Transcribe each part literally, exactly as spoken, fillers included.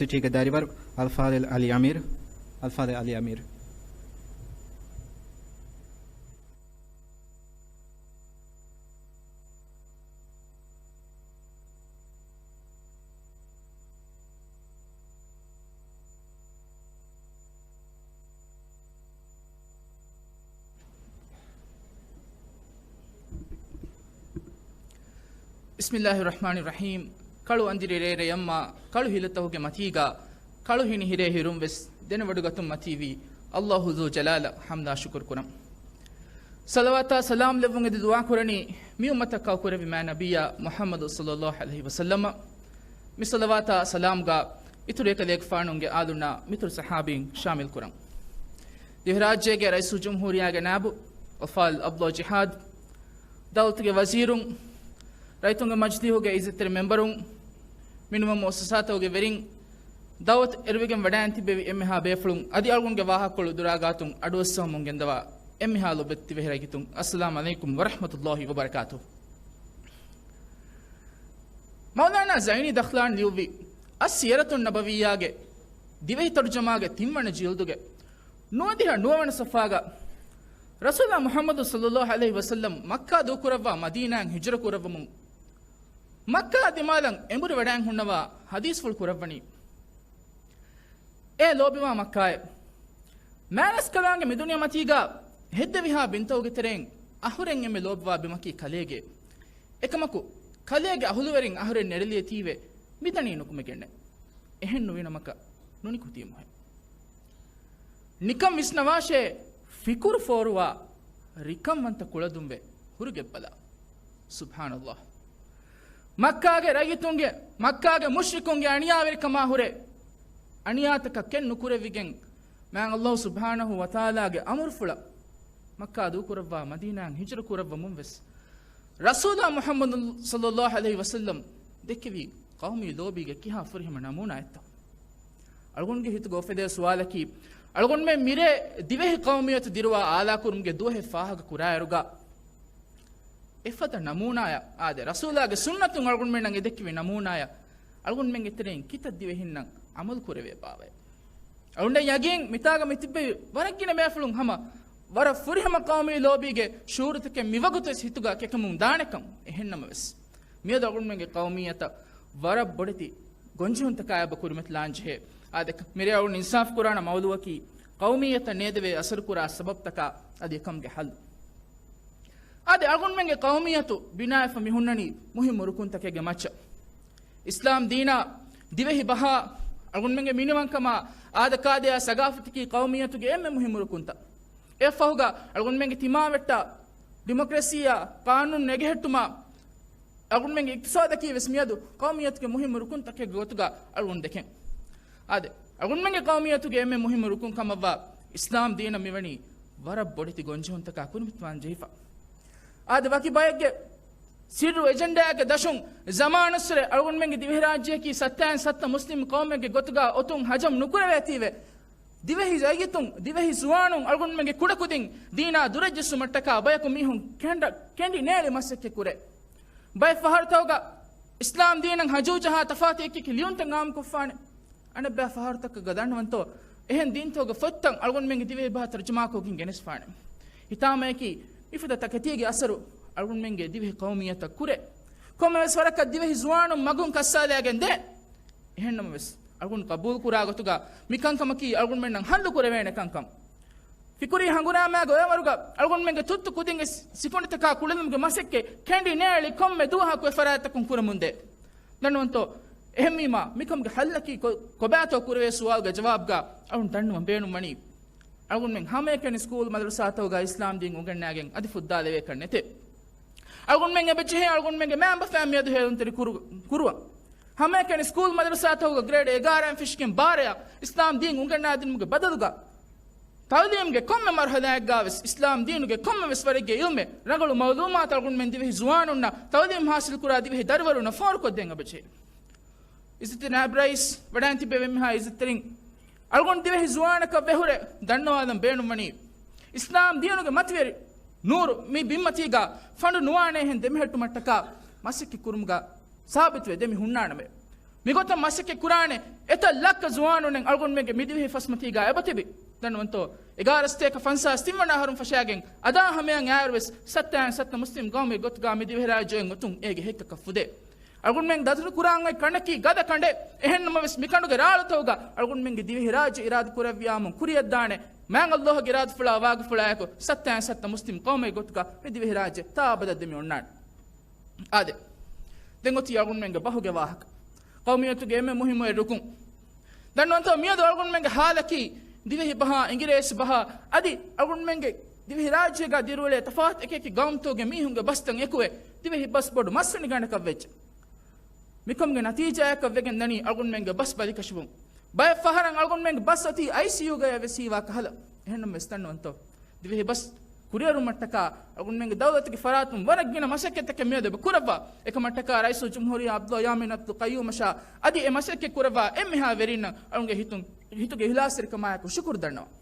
ޔުނިވަރސިޓީގެ ދަރިވަރު އަލްފާޟިލް ޢަލީ އަމީރު. އަލްފާޟިލް ޢަލީ އަމީރު. ބިސްމިއްލާހި ރަޙްމާނި ރަޙީމް. ކަޅު އަނދިރި ރޭރެޔަށްމާ ކަޅު ހިލަތަކުގެ މަތީގަ ކަޅު ހިނި ހިރޭ ހިރުން ވެސް ދެނެވޮޑިގަތުން މަތީވީ އައްލާހު ޒުލްޖަލާލަށް ޙަމްދާ ޝުކުރު ކުރަން. ޞަލަވާތާ ސަލާމް ލެއްވުން އެދި ދުޢާ ކުރަނީ މި އުއްމަތަށް ކައުކުރެއްވި މާތް ނަބިއްޔާ މުޙައްމަދު ޞައްލައްލާހު ޢަލައިހި ވަސައްލަމަށް. މި ޞަލަވާތާ ސަލާމްގަ އިތުރު އެކަލޭގެފާނުންގެ އާލުންނާ މިތުރު ޞަޙާބީން ޝާމިލް ކުރަން. ދިވެހިރާއްޖޭގެ ރައީސުލްޖުމްހޫރިއްޔާގެ ނާއިބު އަލްފާޟިލް ޢަބްދުﷲ ޖިހާދު، ދައުލަތުގެ ވަޒީރުން، ރައްޔިތުންގެ މަޖިލީހުގެ ޢިއްޒަތްތެރި މެމްބަރުން، މިނިވަން މުއައްސަސާތަކުގެ ވެރިން، ދައުވަތު އެރުވިގެން ވަޑައިން ތިއްބެވި އެންމެހާ ބޭފުޅުން އަދި އަޅުގަނޑުގެ ވާހަކަކޮޅު ދުރާގާތުން އަޑުއައްސަވަމުން ގެންދަވާ އެންމެހާ ލޮބުވެތި ދިވެހިރައްޔިތުން، އައްސަލާމް ޢަލައިކުމް ވަރަޙްމަތުﷲ ވަބަރަކާތުހު. މައުލާނާ ޒައިނީ ދަޚްލާން ލިޔުއްވި އައްސިޔަރަތުން ނަބަވިއްޔާގެ ދިވެހި ތަރުޖަމާގެ ތިންވަނަ ޖިލްދުގެ ނުވަދިހަ ނުވަވަނަ ޞަފްޙާގަ ރަސޫލާ މުޙައްމަދު ޞައްލައްލާހު ޢަލައިހި ވަސައްލަމް މައްކާ ދޫކުރައްވާ މަދީނާއަށް ހިޖުރަ ކުރައްވަމުން މައްކާ ދިމާލަށް އެނބުރި ވަޑައިން ހުންނަވާ ޙަދީޘްފުޅު ކުރައްވަނީ. އޭ ލޯބިވާ މައްކާއޭ! މާތް ރަސްކަލާނގެ މި ދުނިޔެމަތީގަ ހެއްދެވިހާ ބިންތަކުގެ ތެރެއިން އަހުރެން އެންމެ ލޯބިވާ ބިމަކީ ކަލޭގެ. އެކަމަކު، ކަލޭގެ އަހުލުވެރިން އަހުރެން ނެރެލިއެތީވެ މިދަނީ ނުކުމެގެންނެއް. އެހެން ނުވިނަމަކަށް ނުނިކުތީމުހެން. ނިކަން ވިސްނަވާށޭ، ފިކުރު ފޯރުވާ، ރިކަންވަންތަ ކުޅަދުންވެ ހުރިގޮތްބަލާ. ސުބްޙާނައްލާހް. މައްކާގެ ރައްޔިތުންގެ، މައްކާގެ މުޝްރިކުންގެ އަނިޔާވެރިކަމާ ހުރެ އަނިޔާތަކަށް ކެތް ނުކުރެވިގެން، މާތް އައްލާހު ސުބްޙާނަހު ވަތަޢާލާގެ އަމުރުފުޅަށް މައްކާ ދޫކުރައްވާ މަދީނާއަށް ހިޖުރަ ކުރައްވަމުން ވެސް، ރަސޫލާ މުޙައްމަދު ޞައްލައްލާހު ޢަލައިހި ވަސައްލަމް ދެއްކެވީ ޤައުމީ ލޯބީގެ ކިހާ ފުރިހަމަ ނަމޫނާއެއްތޯ؟ އަޅުގަނޑުގެ ހިތުގަ އުފެދޭ ސުވާލަކީ، އަޅުގަނޑުމެން މިރޭ ދިވެހި ޤައުމިއްޔަތު ދިރުވާ އާލާކުރުމުގެ ދުވަހެއް ފާހަގަ ކުރާއިރުގަ، އެފަދަ ނަމޫނާއަށް، އާދެ، ރަސޫލާގެ ސުންނަތުން އަޅުގަނޑުމެންނަށް އެދެއްކެވި ނަމޫނާއަށް އަޅުގަނޑުމެންގެ ތެރެއިން ކިތައް ދިވެހިންނަށް ޢަމަލު ކުރެވޭ ބާވައޭ؟ އަޅުގަނޑަށް ޔަގީން މިތާގަ މި ތިއްބެވި ވަރަށް ގިނަ ބޭފުޅުން ހަމަ ވަރަށް ފުރިހަމަ ޤައުމީ ލޯބީގެ ޝުޢޫރުތަކެއް މިވަގުތުވެސް ހިތުގަ ކެކަމުން ދާނެކަން. އެހެންނަމަވެސް، މިއަދު އަޅުގަނޑުމެންގެ ޤައުމިއްޔަތަށް ވަރަށް ބޮޑެތި ގޮންޖެހުންތަކާ އެބަ ކުރިމަތިލާން ޖެހޭ. އާދެ، މިރޭ އަޅުގަނޑު އިންސާފު ކުރާނަ މައުޟޫޢަކީ ޤައުމިއްޔަތަށް ނޭދެވޭ އަސަރުކުރާ ސަބަބުތަކާ އަދި އެކަމުގެ ޙައްލު. އާދެ، އަޅުގަނޑުމެންގެ ޤައުމިއްޔަތު ބިނާވެފަ މި ހުންނަނީ މުހިއްމު ރުކުންތަކެއްގެ މައްޗަށް. އިސްލާމް ދީނާ، ދިވެހި ބަހާ، އަޅުގަނޑުމެންގެ މިނިވަންކަމާ، އާދަކާދަޔާ ސަގާފަތަކީ ޤައުމިއްޔަތުގެ އެންމެ މުހިއްމު ރުކުންތައް. އެއަށްފަހުގަ އަޅުގަނޑުމެންގެ ތިމާވެއްޓާ، ޑިމޮކްރަސީއާ، ޤާނޫނު ނެގެހެއްޓުމާ، އަޅުގަނޑުމެންގެ އިޤްތިޞާދަކީ ވެސް މިއަދު ޤައުމިއްޔަތުގެ މުހިއްމު ރުކުންތަކެއްގެ ގޮތުގަ އަޅުގަނޑު ދެކެން. އާދެ، އަޅުގަނޑުމެންގެ ޤައުމިއްޔަތުގެ އެންމެ މުހިއްމު ރުކުން ކަމަށްވާ އިސްލާމް ދީނަށް މިވަނީ ވަރަށް ބޮޑެތި ގޮންޖެހުންތަކާ ކުރިމަތިވާން ޖެހިފަ. އާދެ، ވަކި ބައެއްގެ ސިއްރު އެޖެންޑާއެއްގެ ދަށުން ޒަމާނުއްސުރެ އަޅުގަނޑުމެންގެ ދިވެހިރާއްޖެއަކީ ސައްތައިން ސައްތަ މުސްލިމް ޤައުމެއްގެ ގޮތުގަ އޮތުން ހަޖަމް ނުކުރެވޭތީވެ، ދިވެހި ރައްޔިތުން، ދިވެހި ޒުވާނުން އަޅުގަނޑުމެންގެ ކުޑަކުދިން ދީނާ ދުރަށްޖެއްސުމަށްޓަކާ ބަޔަކު މީހުން ކެނޑ-، ކެނޑި ނޭޅި މަސައްކަތް ކުރޭ. ބައެއް ފަހަރުތަކުގަ އިސްލާމް ދީނަށް ހަޖޫ ޖަހާ ތަފާތު އެކި އެކި ލިޔުންތައް އާއްމުކޮށްފާނެ. އަނެއްބައި ފަހަރުތަކުގަ ދަންނަވަންތޯ، އެހެން ދީންތަކުގެ ފޮތްތައް އަޅުގަނޑުމެންގެ ދިވެހި ބަހަށް ތަރުޖަމާކޮށްގެން ގެނެސްފާނެ. ހިތާމައަކީ، މިފަދަ ތަކެތީގެ އަސަރު އަޅުގަނޑުމެންގެ ދިވެހި ޤައުމިއްޔަތަށް ކުރޭ. ކޮންމެވެސް ވަރަކަށް ދިވެހި ޒުވާނުން މަގުން ކައްސާލައިގެން ދޭ. އެހެންނަމަވެސް، އަޅުގަނޑު ޤަބޫލުކުރާ ގޮތުގަ މި ކަންކަމަކީ އަޅުގަނޑުމެންނަށް ހައްލު ކުރެވޭނެ ކަންކަން. ފިކުރީ ހަނގުރާމައިގެ އޮއެވަރުގަ އަޅުގަނޑުމެންގެ ތުއްތު ކުދިންގެ ސިކުނޑިތަކާ ކުޅެލުމުގެ މަސައްކަތް ކެނޑި ނޭޅި ކޮންމެ ދުވަހަކު އެ ފަރާތްތަކުން ކުރަމުންދޭ. ދަންނަވަންތޯ، އެހެންވީމާ، މިކަމުގެ ހައްލަކީ ކޮ-، ކޮބާތޯ ކުރެވޭ ސުވާލުގެ ޖަވާބުގަ އަޅުން ދަންނަވަން ބޭނުންވަނީ، އަޅުގަނޑުމެން ހަމައެކަނި ސްކޫލް މަދަރުސާތަކުގަ އިސްލާމް ދީން އުނގެންނާގެން އަދި ފުއްދާލެވޭކަށް ނެތޭ. އަޅުގަނޑުމެން އެބަޖެހޭ އަޅުގަނޑުމެންގެ މައިންބަފައިން މިއަދު ހޭލުންތެރި ކުރު-، ކުރުވަން. ހަމައެކަނި ސްކޫލް މަދަރުސާތަކުގަ ގްރޭޑް އެގާރައިން ފެށިގެން ބާރައަށް އިސްލާމް ދީން އުނގެންނާދިނުމުގެ ބަދަލުގަ، ތައުލީމްގެ ކޮންމެ މަރުހަލާއެއްގާވެސް އިސްލާމް ދީނުގެ ކޮންމެވެސް ވަރެއްގެ އިލްމެއް، ރަނގަޅު މައުލޫމާތު އަޅުގަނޑުމެން ދިވެހި ޒުވާނުންނަށް ތައުލީމް ހާސިލްކުރާ ދިވެހި ދަރިވަރުންނަށް ފޯރުކޮށްދޭން އެބަޖެހޭ. އިއްޒަތްތެރި ނާއިބް ރައީސް ވަޑައިން ތިއްބެވި އެންމެހާ އިއްޒަތްތެރިން، އަޅުގަނޑު ދިވެހި ޒުވާނަކަށް ވެހުރެ ދަންނަވާލަން ބޭނުންވަނީ، އިސްލާމް ދީނުގެ މަތިވެރި ނޫރު މި ބިންމަތީގަ ފަނޑު ނުވާނޭހެން ދެމެހެއްޓުމަށްޓަކާ މަސައްކަތް ކުރުމުގަ ސާބިތުވެ ދެމި ހުންނާނަމޭ. މިގޮތަށް މަސައްކަތް ކުރާނެ އެތައް ލައްކަ ޒުވާނުންނެއް އަޅުގަނޑުމެންގެ މި ދިވެހި ފަސްމަތީގަ އެބަތިބި. ދަންނަވަންތޯ، އެގާރަ ސަތޭކަ ފަންސާސް ތިން ވަނަ އަހަރުން ފަށާގެން އަދާ ހަމަޔަށް އައިއިރުވެސް ސައްތައިން ސައްތަ މުސްލިމް ގައުމެއް ގޮތުގަ މި ދިވެހިރާއްޖެއިން އޮތުން އޭގެ ހެއްކަކަށް ފުދޭ. އަޅުގަނޑުމެން ދަތުރު ކުރާން އޮތް ކަނޑަކީ ގަދަ ކަނޑެއް. އެހެންނަމަވެސް މިކަނޑުގެ ރާޅުތަކުގަ އަޅުގަނޑުމެންގެ ދިވެހިރާއްޖެ އިރާދަ ކުރެއްވިޔާމުން ކުރިއަށްދާނެ. މާތް ﷲ ގެ އިރާދަފުޅާ ވާގިފުޅާއެކު ސައްތައިން ސައްތަ މުސްލިމް ގައުމެއް ގޮތުގަ މި ދިވެހިރާއްޖެ ތާ އަބަދަށް ދެމި އޮންނާނެ. އާދެ، ދެން އޮތީ އަޅުގަނޑުމެންގެ ބަހުގެ ވާހަކަ. ޤައުމިއްޔަތުގެ އެންމެ މުހިއްމު އެއް ރުކުން. ދަންނަވަންތޯ، މިއަދު އަޅުގަނޑުމެންގެ ހާލަކީ ދިވެހި ބަހާ، އިނގިރޭސި ބަހާ، އަދި އަޅުގަނޑުމެންގެ ދިވެހިރާއްޖޭގަ ދިރިއުޅޭ ތަފާތު އެކިއެކި ގައުމުތަކުގެ މީހުންގެ ބަސްތައް އެކުވެ، ދިވެހި ބަސް ބޮޑު މަސްވެނި ގަނޑަކަށް ވެއްޖެ. މިކަމުގެ ނަތީޖާއަކަށް ވެގެން ދަނީ އަޅުގަނޑުމެންގެ ބަސް ބަލިކަށިވުން. ބައެއް ފަހަރަށް އަޅުގަނޑުމެންގެ ބަސް އޮތީ އައިސީޔޫގައި ވެސް ހީވާ ކަހަލަ. އެހެންނަމަވެސް ދަންނަވަންތޯ، ދިވެހި ބަސް ކުރިއަރުމަށްޓަކާ އަޅުގަނޑުމެންގެ ދައުލަތުގެ ފަރާތުން ވަރަށް ގިނަ މަސައްކަތްތަކެއް މިއަދު އެބަ ކުރައްވާ. އެކަމަށްޓަކާ ރައީސުލްޖުމްހޫރިއްޔާ ޢަބްދުﷲ ޔާމީން ޢަބްދުލް ޤައްޔޫމަށާ އަދި އެ މަސައްކަތް ކުރައްވާ އެންމެހާ ވެރިންނަށް އަޅުގަނޑުގެ ހިތުން، ހިތުގެ އިޚްލާޞްތެރިކަމާއެކު ޝުކުރު ދަންނަވަން.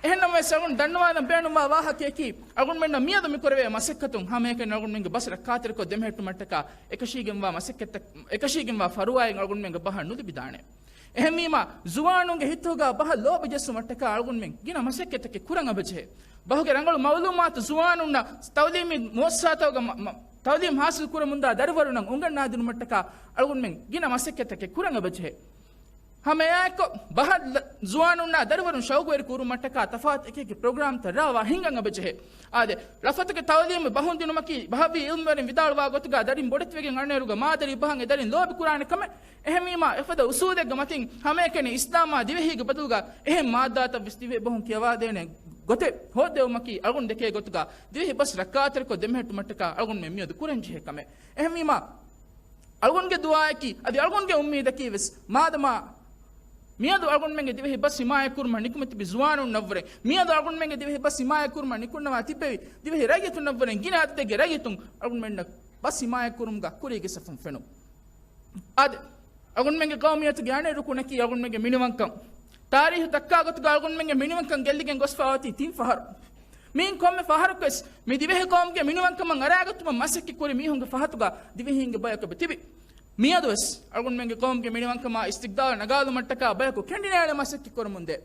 އެހެންނަމަވެސް އަޅުގަނޑު ދަންނަވާލަން ބޭނުންވާ ވާހަކަޔަކީ، އަޅުގަނޑުމެންނަށް މިއަދު މި ކުރެވޭ މަސައްކަތުން ހަމައެކަނި އަޅުގަނޑުމެންގެ ބަސް ރައްކާތެރިކޮށް ދެމެހެއްޓުމަށްޓަކާ އެކަށީގެންވާ މަސައްކަތްތައް، އެކަށީގެންވާ ފަރުވާއެއް އަޅުގަނޑުމެންގެ ބަހަށް ނުލިބިދާނެ. އެހެންވީމާ، ޒުވާނުންގެ ހިތުގަ ބަހަށް ލޯބި ޖެއްސުމަށްޓަކާ އަޅުގަނޑުމެން ގިނަ މަސައްކަތްތަކެއް ކުރަން އެބަޖެހޭ. ބަހުގެ ރަނގަޅު މައުލޫމާތު ޒުވާނުންނަށް ތައުލީމީ މުއައްސަސާތަކުގަ މަ-، މަ-، ތައުލީމް ހާސިލް ކުރަމުންދާ ދަރިވަރުންނަށް އުނގަންނާދިނުމަށްޓަކާ އަޅުގަނޑުމެން ގިނަ މަސައްކަތްތަކެއް ކުރަން އެބަޖެހޭ. ހަމައެއާއެކު، ބަހަށް ލަ-، ޒުވާނުންނާ ދަރިވަރުން ޝައުގުވެރި ކުރުމަށްޓަކާ ތަފާތު އެކި އެކި ޕްރޮގްރާމްތައް ރާވާ ހިންގަން އެބަޖެހޭ. އާދެ، ރަފްތުގެ ތައުލީމު ބަހުން ދިނުމަކީ، ބަހަށްވީ އިލްމުވެރިން ވިދާޅުވާ ގޮތުގަ ދަރިން ބޮޑެތިވެގެން އަންނައިރުގަ މާދަރީ ބަހަށް އެ ދަރިން ލޯބި ކުރާނެ ކަމެއް. އެހެންވީމާ، އެފަދަ އުސޫލެއްގެ މަތިން ހަމައެކަނި އިސްލާމާ ދިވެހީގެ ބަދަލުގަ އެހެން މާއްދާތައް ވެސް ދިވެހި ބަހުން ކިޔަވާދޭނެ ގޮތެއް ހޯއްދެވުމަކީ، އަޅުގަނޑު ދެކޭ ގޮތުގަ ދިވެހި ބަސް ރައްކާތެރިކޮށް ދެމެހެއްޓުމަށްޓަކާ އަޅުގަނޑުމެން މިއަދު ކުރަންޖެހޭ ކަމެއް. އެހެންވީމާ، އަޅުގަނޑުގެ ދުޢާއަކީ، އަދި އަޅުގަނޑުގެ އުއްމީދަކީ ވެސް، މާދަމާ މިއަދު އަޅުގަނޑުމެންގެ ދިވެހި ބަސް ހިމާޔަތްކުރުމަށް ނިކުމެތިބި ޒުވާނުންނަށްވުރެ، މިއަދު އަޅުގަނޑުމެންގެ ދިވެހި ބަސް ހިމާޔަތްކުރުމަށް ނިކުންނަވާ ތިއްބެވި ދިވެހި ރައްޔިތުންނަށްވުރެ ގިނަ އަދަދެއްގެ ރައްޔިތުން އަޅުގަނޑުމެންނަށް ބަސް ހިމާޔަތްކުރުމުގަ ކުރީގެ ސަފުން ފެނުން. އާދެ، އަޅުގަނޑުމެންގެ ޤައުމިއްޔަތުގެ އަނެއް ރުކުނަކީ އަޅުގަނޑުމެންގެ މިނިވަންކަން. ތާރީހު ދައްކާ ގޮތުގަ އަޅުގަނޑުމެންގެ މިނިވަންކަން ގެއްލިގެން ގޮސްފަ އޮތީ ތިން ފަހަރު. މިއިން ކޮންމެ ފަހަރަކުވެސް މި ދިވެހި ޤައުމުގެ މިނިވަންކަމަށް އަރާގަތުމަށް މަސައްކަތް ކުރި މީހުންގެ ފަހަތުގަ ދިވެހީންގެ ބަޔަކު އެބަ ތިބި. މިއަދުވެސް އަޅުގަނޑުމެންގެ ޤައުމުގެ މިނިވަންކަމާ އިސްތިޤްލާލަށް ނަގާލުމަށްޓަކާ ބަޔަކު ކެނޑިނޭޅި މަސައްކަތް ކުރަމުންދޭ.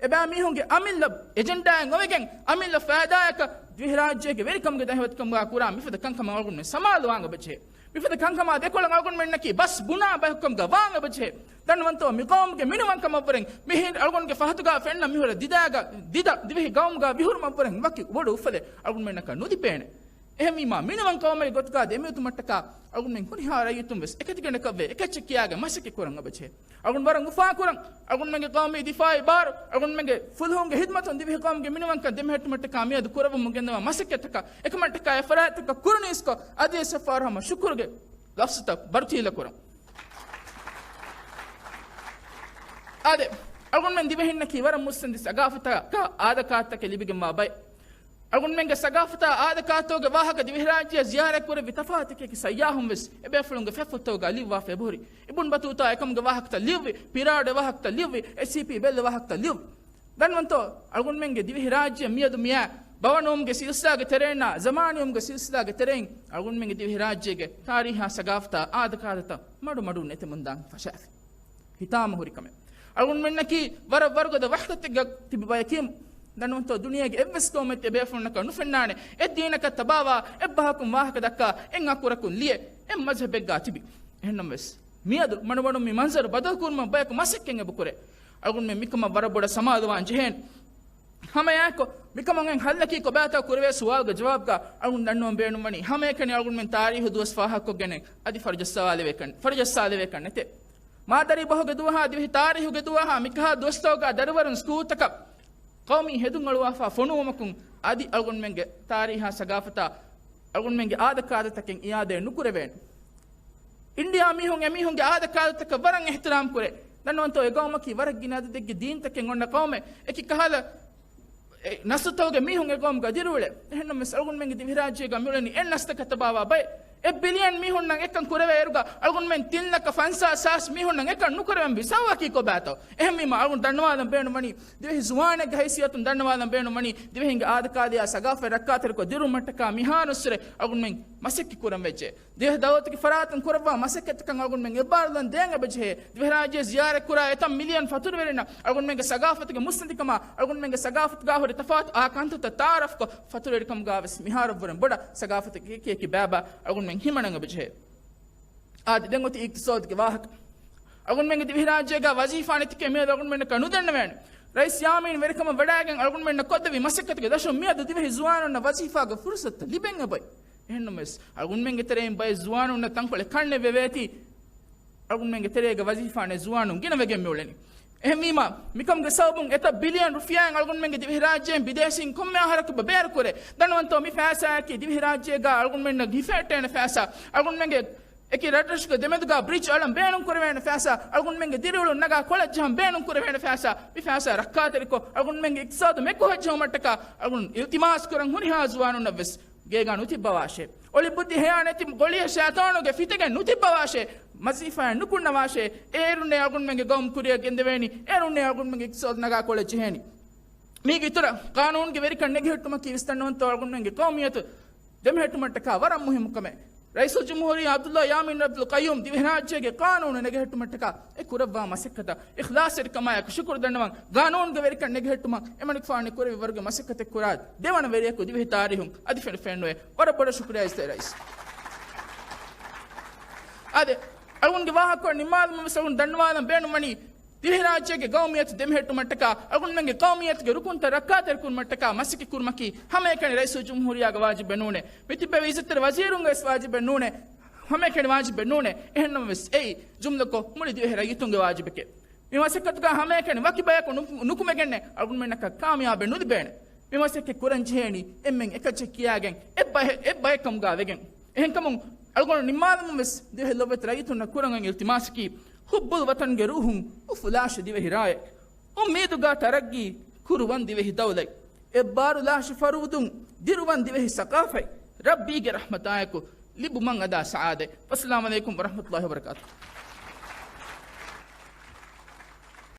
އެބައިމީހުންގެ އަމިއްލަ އެޖެންޑާއެއް އޮވެގެން އަމިއްލަ ފައިދާއަކަށް ދިވެހިރާއްޖޭގެ ވެރިކަމުގެ ދަހިވަތިކަމުގަ ކުރާ މިފަދަ ކަންކަމަށް އަޅުގަނޑުމެން ސަމާލުވާން އެބަޖެހޭ. މިފަދަ ކަންކަމާ ދެކޮޅަށް އަޅުގަނޑުމެންނަކީ ބަސް ބުނާ ބަޔަކުކަމުގަ ވާން އެބަޖެހޭ. ދަންނަވަންތޯ، މި ޤައުމުގެ މިނިވަންކަމަށްވުރެން މިހިން އަޅުގަނޑުގެ ފަހަތުގަ ފެންނަ މިހުރަ ދިދައިގަ ދިދަ ދިވެހި ގައުމުގަ ވިހުރުމަށްވުރެން ވަކި ބޮޑު އުފަލެއް އަޅުގަނޑުމެންނަކަށް ނުލިބޭނެ. އެހެންވީމާ، މިނިވަން ޤައުމެއް ގޮތުގަ ދެމިއޮތުމަށްޓަކާ އަޅުގަނޑުމެން ހުރިހާ ރައްޔިތުން ވެސް އެކަތިގަނޑަކަށްވެ އެކައްޗެއް ކިޔާގެން މަސައްކަތް ކުރަން އެބަޖެހޭ. އަޅުގަނޑު ވަރަށް އުފާކުރަން، އަޅުގަނޑުމެންގެ ޤައުމީ ދިފާޢީ ބާރު، އަޅުގަނޑުމެންގެ ފުލުހުންގެ ޚިދްމަތުން ދިވެހި ޤައުމުގެ މިނިވަންކަން ދެމެހެއްޓުމަށްޓަކާ މިއަދު ކުރައްވަމުން ގެންދަވާ މަސައްކަތްތަކަށް އެކަމަށްޓަކާ އެ ފަރާތްތަކަށް ކުރުނީސްކޮށް، އަދިވެސް އެއްފަހަރު ހަމަ ޝުކުރުގެ ލަފްޒުތައް ބަރުތީލަކުރަން. އާދެ، އަޅުގަނޑުމެން ދިވެހިންނަކީ ވަރަށް މުއްސަނދި ސަގާފަތަކާ އާދަކާތަކެއް ލިބިގެންވާ ބައެއް. އަޅުގަނޑުމެންގެ ސަގާފަތާ އާދަކާތޯގެ ވާހަކަ ދިވެހިރާއްޖެއަށް ޒިޔާރަތް ކުރެއްވި ތަފާތު އެކި ސައްޔާހުން ވެސް އެބޭފުޅުންގެ ފެފުށްތަކުގަ ލިޔުއްވާފަ އެބަހުރި. އިބުން ބަތޫތާ އެކަމުގެ ވާހަކަތައް ލިޔުއްވި، ޕިރާޑު ވާހަކަތައް ލިޔުއްވި، އެސްސީޕީ ބެލް ވާހަކަތައް ލިޔުއްވި. ދަންނަވަންތޯ، އަޅުގަނޑުމެންގެ ދިވެހިރާއްޖެ މިއަދު މިއާ ބަވަނުވުމުގެ ސިލްސިލާގެ ތެރެއިންނާ ޒަމާނީވުމުގެ ސިލްސިލާގެ ތެރެއިން އަޅުގަނޑުމެންގެ ދިވެހިރާއްޖޭގެ ތާރީހާ ސަގާފަތާ އާދަކާދަތައް މަޑުމަޑުން ނެތެމުންދާން ފަށާފި. ހިތާމަ ހުރި ކަމެއް. އަޅުގަނޑުމެންނަކީ ވަރަށް ވަރުގަދަ ވަޙްދަތެއްގަ ތިބި ބަޔަކީމު. ދަންނަވަންތޯ، ދުނިޔޭގެ އެއްވެސް ޤައުމެއް އެބޭފުޅުންނަކަށް ނުފެންނާނެ، އެއްދީނަކަށް ތަބާވާ، އެއްބަހަކުން ވާހަކަ ދައްކާ، އެއްއަކުރަކުން ލިޔެ، އެއްމަޒްހަބެއްގަ ތިބި. އެހެންނަމަވެސް، މިއަދު މަޑުމަޑުން މި މަންޒަރު ބަދަލުކުރުމަށް ބަޔަކު މަސައްކަތް އެބަކުރޭ. އަޅުގަނޑުމެން މިކަމަށް ވަރަށް ބޮޑަށް ސަމާލުވާން ޖެހޭނެ. ހަމައެއާއެކު، މިކަމުގެ ހައްލަކީ ކޮބާތޯ ކުރެވޭ ސުވާލުގެ ޖަވާބުގަ އަޅުގަނޑު ދަންނަވަން ބޭނުންވަނީ، ހަމައެކަނި އަޅުގަނޑުމެން ތާރީހު ދުވަސް ފާހަގަކޮށްގެން އަދި ފަރުޖައްސާލެވޭކަން، ފަރުޖައްސާލެވޭކަން ނެތޭ. މާދަރީ ބަހުގެ ދުވަހާ ދިވެހި ތާރީހުގެ ދުވަހާ މިކަހަލަ ދުވަސްތަކުގަ ދަރިވަރުން ސްކޫލްތަކަށް ޤައުމީ ހެދުން އަޅުވާފަ ފޮނުވުމަކުން އަދި އަޅުގަނޑުމެންގެ ތާރީހާ ސަގާފަތާ އަޅުގަނޑުމެންގެ އާދަކާދަތަކެއް އިއާދައެއް ނުކުރެވޭނެ. އިންޑިއާ މީހުން އެމީހުންގެ އާދަކާދަތަކަށް ވަރަށް އިޙްތިރާމް ކުރޭ. ދަންނަވަންތޯ، އެ ގައުމަކީ ވަރަށް ގިނަ އަދަދެއްގެ ދީންތަކެއް އޮންނަ ޤައުމެއް. އެކި ކަހަލަ އެ ނަސްލުތަކުގެ މީހުން އެ ގައުމުގަ ދިރިއުޅޭ. އެހެންނަމަވެސް، އަޅުގަނޑުމެންގެ ދިވެހިރާއްޖޭގަ މިއުޅެނީ އެއް ނަސްލަކަށް ތަބާވާ ބައެއް. އެއް ބިލިއަން މީހުންނަށް އެކަން ކުރެވޭ އިރުގަ އަޅުގަނޑުމެން ތިން ލަކަ ފަންސާސް ހާސް މީހުންނަށް އެކަން ނުކުރެވެން ވި ސަބަބަކީ ކޮބާތޯ؟ އެހެންވީމަ އަޅުގަނޑު ދަންނަވާލަން ބޭނުންވަނީ، ދިވެހި ޒުވާނެއްގެ ހައިސިއްޔަތުން ދަންނަވާލަން ބޭނުންވަނީ، ދިވެހިންގެ އާދަކާދަޔާ ސަގާފަތް ރައްކާތެރިކޮށް ދިރުވުމަށްޓަކާ މިހާރުއްސުރެ އަޅުގަނޑުމެން މަސައްކަތް ކުރަން ވެއްޖެ. ދިވެހި ދައުލަތުގެ ފަރާތުން ކުރައްވާ މަސައްކަތަކަށް އަޅުގަނޑުމެން އެއްބާރުލަން ދޭން އެބަޖެހޭ. ދިވެހިރާއްޖެ ޒިޔާރަތް ކުރާ އެތައް މިލިއަން ފަތުރުވެރިންނަށް އަޅުގަނޑުމެންގެ ސަގާފަތުގެ މުއްސަނދިކަމާ، އަޅުގަނޑުމެންގެ ސަގާފަތުގާ ހުރި ތަފާތު އާ ކަންތައްތައް ތައާރަފްކޮށް، ފަތުރުވެރިކަމުގާވެސް މިހާރަށްވުރެން ބޮޑަށް ސަގާފަތުގެ އެކި އެކި ބައިބައި އަޅުގަނޑުމެން ހިމަނަން އެބަޖެހޭ. އާދެ، ދެން އޮތީ އިޤްތިޞާދުގެ ވާހަކަ. އަޅުގަނޑުމެންގެ ދިވެހިރާއްޖޭގާ ވަޒީފާ ނެތިކަން މިއަދު އަޅުގަނޑުމެންނަކަށް ނުދަންނަވާނެ. ރައީސް ޔާމީން ވެރިކަމަށް ވަޑައިގެން އަޅުގަނޑުމެންނަށް ކޮށްދެއްވި މަސައްކަތުގެ ދަށުން މިއަދު ދިވެހި ޒުވާނުންނަށް ވަޒީފާގެ ފުރުޞަތުތައް ލިބެން އެބައޮތް. އެހެންނަމަވެސް، އަޅުގަނޑުމެންގެ ތެރެއިން ބައެއް ޒުވާނުންނަށް ތަންކޮޅެއް ކަންނެތް ވެވޭތީ، އަޅުގަނޑުމެންގެ ތެރޭގަ ވަޒީފާ ނެތް ޒުވާނުން ގިނަވެގެން މިއުޅެނީ. އެހެންވީމަ، މިކަމުގެ ސަބަބުން އެތައް ބިލިއަން ރުފިޔާއިން އަޅުގަނޑުމެންގެ ދިވެހިރާއްޖޭން ބިދޭސީން ކޮންމެ އަހަރަކު ބަ ބޭރުކުރޭ. ދަންނަވަންތޯ، މި ފައިސާއަކީ ދިވެހިރާއްޖޭގާ އަޅުގަނޑުމެންނަށް ހިފެހެއްޓޭނެ ފައިސާ. އަޅުގަނޑުމެންގެ އެކި ރަށްރަށުގެ ދެމެދުގާ ބްރިޖް އަޅަން ބޭނުން ކުރެވޭނެ ފައިސާ. އަޅުގަނޑުމެންގެ ދިރިއުޅުން ނަގާ ކޮޅަށް ޖަހަން ބޭނުން ކުރެވޭނެ ފައިސާ. މި ފައިސާ ރައްކާތެރިކޮށް، އަޅުގަނޑުމެންގެ އިޤްތިޞާދު މެކުހައްޖެހުމަށްޓަކާ އަޅުގަނޑު އިލްތިމާސް ކުރަން ހުރިހާ ޒުވާނުންނަށްވެސް ގޭގާ ނުތިއްބަވާށޭ. އޮޅި ބުއްދި ހަޔާ ނެތި ގޮޅިއަށް ޝައިޠާނުގެ ފިތެގެން ނުތިއްބަވާށޭ. ވަޒީފާއެއް ނުކުންނަވާށޭ. އޭރުންނޭ އަޅުގަނޑުމެންގެ ގައުމު ކުރިއަށް ގެންދެވޭނީ. އޭރުންނޭ އަޅުގަނޑުމެންގެ އިޤްތިޞާދު ނަގާ ކޮޅަށް ޖެހޭނީ. މީގެ އިތުރަށް، ޤާނޫނުގެ ވެރިކަން ނެގިހެއްޓުމަކީ ވިސްނަންނަވަންތޯ އަޅުގަނޑުމެންގެ ޤައުމިއްޔަތު ދެމެހެއްޓުމަށްޓަކާ ވަރަށް މުހިއްމު ކަމެއް. ރައީސުލްޖުމްހޫރިއްޔާ ޢަބްދުﷲ ޔާމީން ޢަބްދުލް ޤައްޔޫމް ދިވެހިރާއްޖޭގެ ޤާނޫނު ނެގިހެއްޓުމަށްޓަކާ އެ ކުރައްވާ މަސައްކަތަށް އިޚްލާޞްތެރިކަމާއެކު ޝުކުރު ދަންނަވަން. ޤާނޫނުގެ ވެރިކަން ނެގިހެއްޓުމަށް އެމަނިކުފާނު ކުރެއްވި ވަރުގެ މަސައްކަތެއް ކުރާ ދެވަނަ ވެރިޔަކު ދިވެހި ތާރީހުން އަދި ފެނިފެންނުވޭ. ވަރަށް ބޮޑަށް ޝުކުރިއްޔާ އިސްތަށި ރައީސް. އާދެ، އަޅުގަނޑުގެ ވާހަކަ ނިންމާލުމަށް ވެސް އަޅުގަނޑު ދަންނަވާލަން ބޭނުންވަނީ، ދިވެހިރާއްޖޭގެ ގައުމިއްޔަތު ދެމެހެއްޓުމަށްޓަކާ، އަޅުގަނޑުމެންގެ ގައުމިއްޔަތުގެ ރުކުންތައް ރައްކާތެރިކުރުމަށްޓަކާ މަސައްކަތް ކުރުމަކީ ހަމައެކަނި ރައީސުލްޖުމްހޫރިއްޔާގެ ވާޖިބެއް ނޫނޭ. މިތިއްބެވި އިއްޒަތްތެރި ވަޒީރުންގެ ވެސް ވާޖިބެއް ނޫނޭ. ހަމައެކަނި ވާޖިބެއް ނޫނޭ. އެހެންނަމަވެސް އެއީ ޖުމްލަކޮށް މުޅި ދިވެހި ރައްޔިތުންގެ ވާޖިބެކޭ. މި މަސައްކަތުގަ ހަމައެކަނި ވަކި ބަޔަކު ނު-، ނުކުމެގެންނެއް އަޅުގަނޑުމެންނަކަށް ކާމިޔާބެއް ނުލިބޭނެ. މި މަސައްކަތް ކުރަން ޖެހޭނީ އެންމެން އެކައްޗެއް ކިޔާގެން އެއްބައެ-، އެއްބައެއްކަމުގަ ވެގެން. އެހެންކަމުން އަޅުގަނޑު ނިންމާލުމުން ވެސް ދިވެހި ލޮބުވެތި ރައްޔިތުންނަށް ކުރަން އޮތް އިލްތިމާސަކީ، ޙުއްބުލް ވަޠަންގެ ރޫޙުން އުފުލާށި ދިވެހި ރާއެއް، އުއްމީދުގަ ތަރައްގީ ކުރުވަން ދިވެހި ދައުލަތް، އެއްބާރުލާށި ފަރުދުން ދިރުވަން ދިވެހި ސަޤާފަތް، ރައްބީގެ ރަޙްމަތާއެކު ލިބުމަށް އަދާ ސަޢާދަތް. ވައްސަލާމު ޢަލައިކުމް ވަރަޙްމަތުﷲ ވަބަރަކާތުހު.